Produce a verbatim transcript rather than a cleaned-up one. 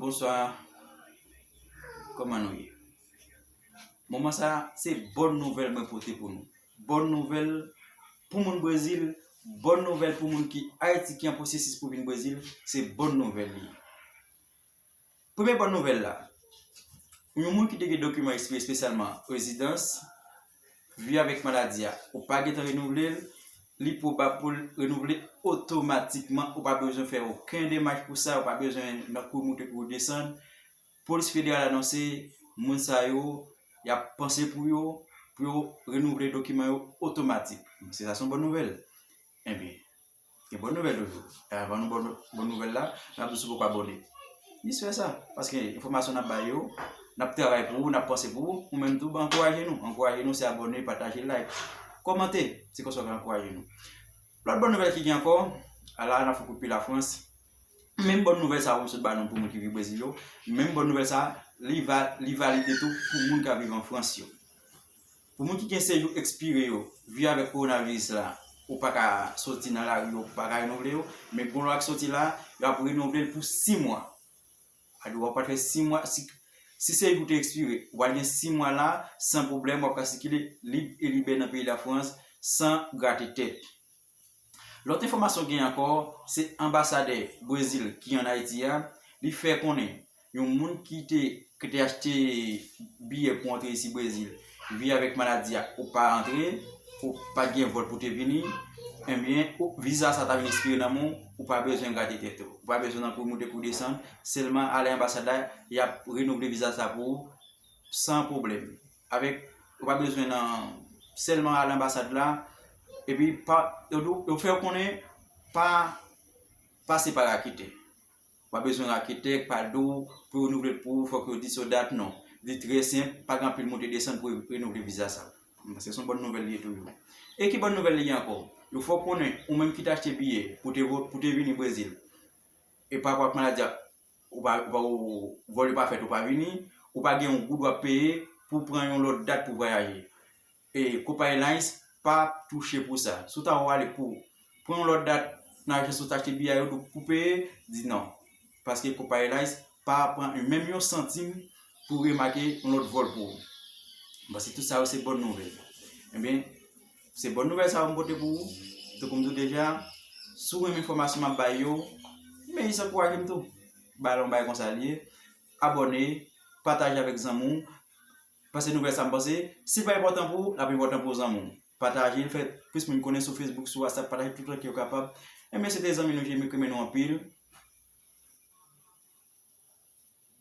Bonswa. Kòman nou ye? Moman sa, se bòn nouvèl mwen pote pou nou. Bòn nouvèl pou moun Brezil, bòn nouvèl pou moun ki Ayiti ki an pwosesis pou vin Brezil, se bòn nouvèl li ye. Premye bòn nouvèl la, yon moun ki te gen dokiman ekspire, espesyalman rezidans, vi avèk maladi a, ou pa gentan renouvle l, li pwobab pou l renouvle otomatikman, ou pa bezwen fè okenn demach pou sa, ou pa bezwen nan kouri moute kouri desann. Polis federal anonse moun sa yo, y ap panse pou yo, pou yo renouvle dokiman yo otomatik. Se sa se yon bòn nouvèl. Ebyen, gen bòn nouvèl toujou. E avan nou bòn, bòn nouvèl la, n ap di si w poko abòne. Jis fè sa, paske enfòmasyon n ap bay yo, n ap travay pou ou, n ap panse pou ou, ou menm tou, ankouraje nou. Ankouraje nou, se abòne, pataje, like, kòmante, se konsa w ka ankouraje nou. Lòt bòn nouvèl ki gen ankò, ala n ap fè kout pye Lafrans. Menm bòn nouvèl sa a m sot ba nou pou moun ki viv Brezil yo, menm bòn nouvèl sa a, li va, li valide tou pou moun k ap viv an Frans yo. Pou moun ki gen sejou ekspire yo, vi avèk kowonaviris la, ou pa ka soti nan lari yo, ou pa ka renouvle yo, men gon lwa ki soti la, y ap renouvle l pou sis mwa. Sa di w ap fè sis mwa, si, si sejou te ekspire, w al gen sis mwa la, san pwoblèm, w ap ka sikile lib e libè nan peyi Lafrans, san grate tèt. Lòt enfòmasyon gen ankò, se anbasadè Brezil ki ann Ayiti a, li fè konnen yon moun ki te, ki te achte biyè pou antre isi Brezil, vi avèk maladi a, ou pa antre, ou pa gen vòl pou te vini, ebyen, ou, viza sa ta vin ekspire nan men w, ou pa bezwen grate tèt ou, ou pa bezwen nan kouri moute kouri desann, sèlman ale anbasad la, y ap renouvle viza sa pou ou san pwoblèm. Avèk, ou pa bezwen nan, sèlman al anbasad la, epi pa, yo, di w, yo fè w konnen pa pase pa raketè. Ou pa bezwen raketè k pral di w pou yo renouvle l pou ou, fòk yo di s yon dat, non. Li trè senp, pa gen anpil moute desann pou yo renouvle viza sa. Se yon bòn nouvèl li ye toujou. E ki bòn nouvèl li ye ankò? Yo fè w konnen, ou menm ki t achte biyè pou te vo-, pou te vini Brezil, e pa rapò ak maladi a, ou pa, ou pa, ou, vòl yo pa fèt, ou pa vini, ou pa gen yon goud w ap peye pou w pran yon lòt dat pou vwayaje. E Copa Airlines pa touche pou sa. Si w ta wale pou pran yon lòt dat nan ajans ou t achte biyè a, yo di w pou peye, di non. Paske Copa Airlines pa pran menm yon santim pou remake yon lòt vòl pou ou. Paske tout sa yo se bòn nouvèl. Ebyen, se bòn nouvèl sa yo m pote pou ou. Tankou m di w deja, si w renmen enfòmasyon m ap bay yo, men jis ankouraje m tou. Ba l yon bay konsa l ye. Abòne, pataje avèk zanmi w. Pase nouvèl sa m panse, si l pa enpòtan pou ou, l ap enpòtan pou zanmi w. Pataje l, fè plis moun konnen sou Facebook, sou WhatsApp, pataje tout kote w kapab. Ebyen, se te zanmi nou Jimmy k renmen nou anpil.